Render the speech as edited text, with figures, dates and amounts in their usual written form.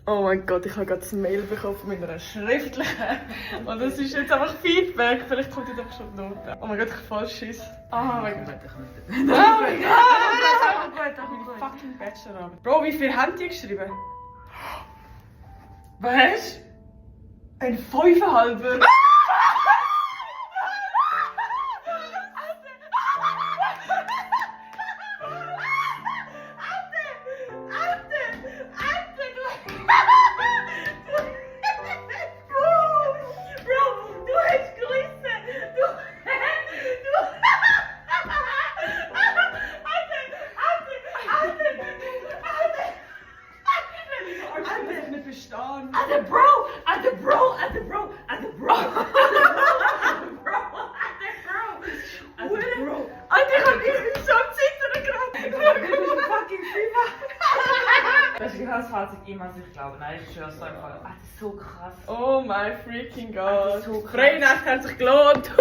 Oh mein Gott, ich habe gerade ein Mail bekommen von meiner schriftlichen. Und das ist jetzt einfach Feedback. Vielleicht kommt jetzt einfach schon die Note. Oh mein Gott, ich habe voll Schiss. Oh mein Gott. Oh mein Gott. Meine fucking Bachelorarbeit. Bro, wie viel haben die geschrieben? Was? Ein 5,5. Das ist genau das Fazit, immer ich glaube. Nein, ich schwöre es einfach. Das ist so krass. Oh my freaking God. So krass. Freie Nacht hat sich gelohnt.